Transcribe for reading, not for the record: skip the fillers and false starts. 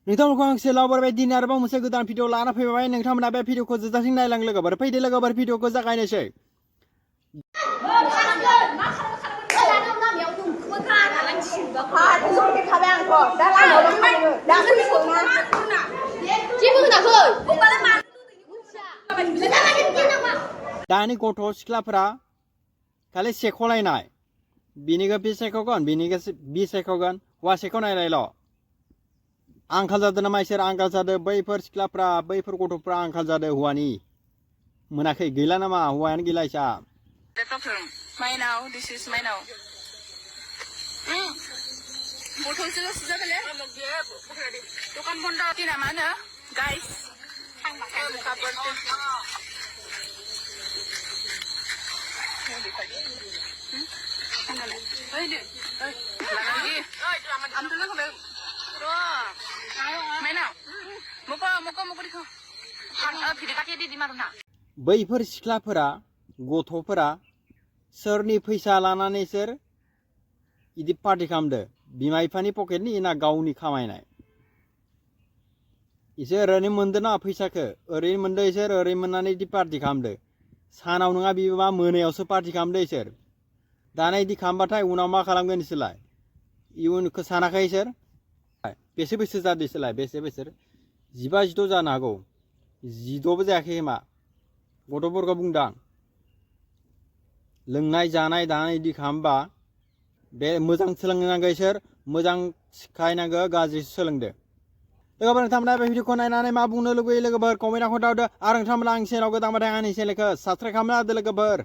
नोंथांमोनखौ आं सेलाव बारबाय दिन आरोबाव मोनसे गोदान भिडिअ लाना फैबाय नोंथांमोना बे भिडिअखौ जोबजासिम नायलां लोगोफोर फैदो लोगोफोर भिडिअखौ जागायनोसै दानि गथ' सिख्लाफोरा खालि सेख'लायनाय बिनिखौ बि सायख'गोन बिनिखौ बि सायख'गोन हौवा सेख'नायलायल' आंखाल जादों नामा इसोर आंखाल जादों बैफोर सिख्लाफ्रा बैफोर गथ'फ्रा आंखाल जादों हौवानि मोनाखै गैला नामा हौवायानो गैला इसा माइनाव दिस इज माइनाव बथलसो सुजाबायलै दखान बन्द दिना मा होनो गाइस बैफोर सिख्लाफोरा गथ'फोरा सोरनि फैसा लानानै सोर इदि पार्टि खालामदो बिमा बिफानि पकेटनि ना गावनि खामायनाय इसोर ओरैनो मोनदो ना फैसाखौ ओरैनो मोनदो इसोर ओरैनो मोननानै इदि पार्टि खालामदो सानाव नङा बिबा मोनायावसो पार्टि खालामदो इसोर दाना इदि खालामबाथाय उनाव मा खालामगोन इसोरलाय इयुनखौ सानाखै इसोर बेसे बोसोर जादो इसोरलाय बेसे बोसोर 15-16 जानो हागौ 16बो जायाखै खोमा गथ'फोरखौ बुंदां लोंनाय जानाय दानाय इदि खालामबा बे मोजां सोलोंनांगौ इसोर मोजां सिखायनांगौ गाज्रि सोलोंदो लोगोफोर नोंथांमोना बे भिडिअखौ नायनानै मा बुंनो लुगैयो लोगोफोर कमेन्टआव खोन्थाहरदो आरो नोंथांमोना आंनि चेनेलाव गोदान बाथाय आंनि चेनेलखौ साबस्क्राइब खालामना होदो लोगोफोर।